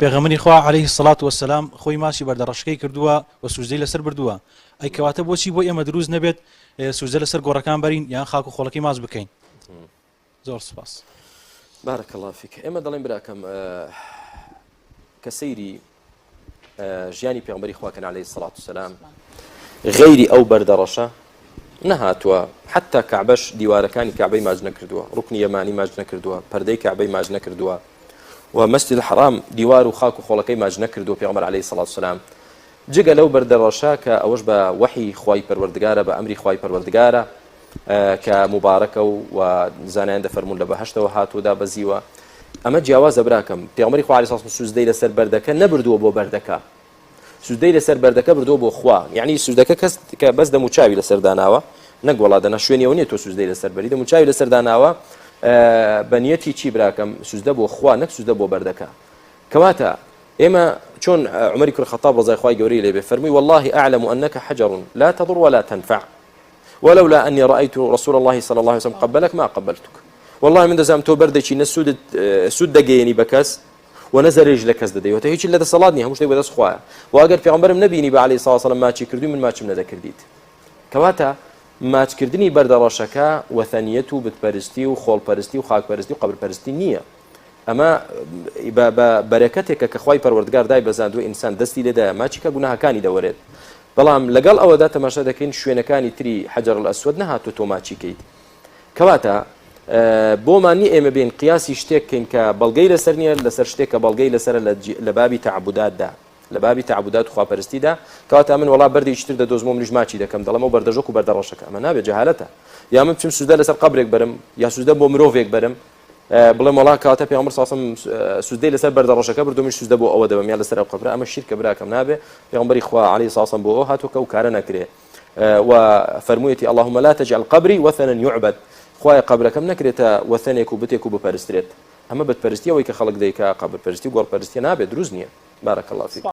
پێغەمبەری خوا علیە الصلوە والسلام خۆی ماچی بەردە ڕەشەکەی کردووە و سوجدەی لەسەر بردووە ئەی کەواتە بۆچی بۆ ئێمە دروست نەبێت سوجدە لەسەر گۆڕەکان بەرین یان خاک و خۆڵەکەی ماچ بکەین؟ زۆر سوپاس. بارک اللە فیک ئێمە دەڵێن براکەم کە سەیری ژیانی پێغمبەری خوا کەن عەلەیهی سەڵات وسەلام غەیری ئەو بەردە ڕەشە نەهاتووە حتا کەعبەش دیوارەکانی کەعبەی ماچ نەکردووە ڕوکنی یەمانی ماچ نەکردووە پەردەی کەعبەی ماچ نەکردووە و مەسجد الحرام دیوار و خاک و خۆڵەکەی ماچ نەکردووە پێغمبەر عەلەیهی سەڵات وسەلام جگە لەو بەردە ڕەشە کە ئەوەش بە وەحی خوای پەروەردگارە بە ئەمری خوای پەروەردگارە کە موبارەکە و و زانایان دەفەرموون لە بەهەشتەوە هاتووە دابەزیوە ئەمە جیاوازە براکەم پێغەمبەری خوا عەلەیهی سڵام سوجدەی لەسەر بەردەکە نەبردووە بۆ بەردەکە سوجدەی لەسەر بەردەکە بردووە بۆ خوا یعنی سوجدەکە کەس کە بەس دەموچاوی لەسەر داناوە نەک وەڵا دەنا شوێنی ئەوە نییە تۆ سوجدەی لەسەر بەری دەموچاوی لەسەر داناوە بە نیەتی چی براکەم سوجدە بۆ خوا نەک سوجدە بۆ بەردەکە کەواتە ئێمە چۆن عمری کوڕی خەتاب ڕەزای خوای گەورەی لێبێ فەرمووی والله أعلم أنك حجر لا تضر ولا تنفع ولولا أني رأيت رسول الله صلى الله عليه وسلم قبلك ما قبلتك والله من دەزانم تۆ بەردێکی نە سوودت سوود دەگەیەنی بە کەس و نە زەرەریش لە کەس دەدەی وتە هیچ لە دەسەڵات نیە هەموو شتێک بەدەست خوایە و ئەگەر پێغەمبەرم نەبینی بە عەلەیهی سڵاو سەلام ماچی کردووی من ماچم نەدەکردیت کەواتە ماچکردنی بەردە ڕەشەکە وەثەنیەت و بتپەرستی و خۆڵپەرستی و خاکپەرستی و قەبرپەرستی نییە ئەمە بە بە بەرەکەتێکە کە خوای پەروەردگار دای بەزاندووە ئینسان دەستی لێدایە ماچی کە گوناهەکانی دەوەرێت بەڵام لەگەڵ ئەوەدا تەماشا دەکەین شوێنەکانی تری حەجەر الاسود نەهاتووە تۆ ماچی کەیت کەواتە بۆمان نیە ئێمە بین قیاسی شتێک کەین کە بەڵگەی لەسەر نییە لەسەر شتێک کە بەڵگەی لەسەر لە بابی تەعبوداتدا لە بابی تەعبودات و خواپەرستیدا کەواتە من وەڵا بەردێکی تر دەدۆزمەوە منیش ماچی دەکەم دەڵێم ئەو بەردە ژۆک و بەردە ڕەشەکە ئەمە نابێت جەهالەتە یا من بچم سوجدە لەسەر قەبرێک بەرم یا سوجدە بۆ مرۆڤێک بەرم بڵێم وەڵا کەواتە پێغەمبەر صلی الله علیه و سوجدەی لەسەر بەردە ڕەشەکە بردو منیش سوجدە بۆ ئەوە دەبەم یا لەسەر ئەو قەبرە ئەمە شیرکە براکەم نابێ پێغەمبەری خوا علیه الصلاة والسلام بۆ ئەو هاتووە کە ئەو کارە نەکرێ و فەرموویەتی اللهم لا تجعل قبری وثنا يعبد خوایە قەبرەکەم نەکرێتە وەثەنێک و بتێک و بپەرسترێت ئەمە بتپەرستی ئەوەی کە خەڵک دەیکا قەبرپەرستی و گۆڕپەرستی نابێت دروست نییە بارك الله فيك.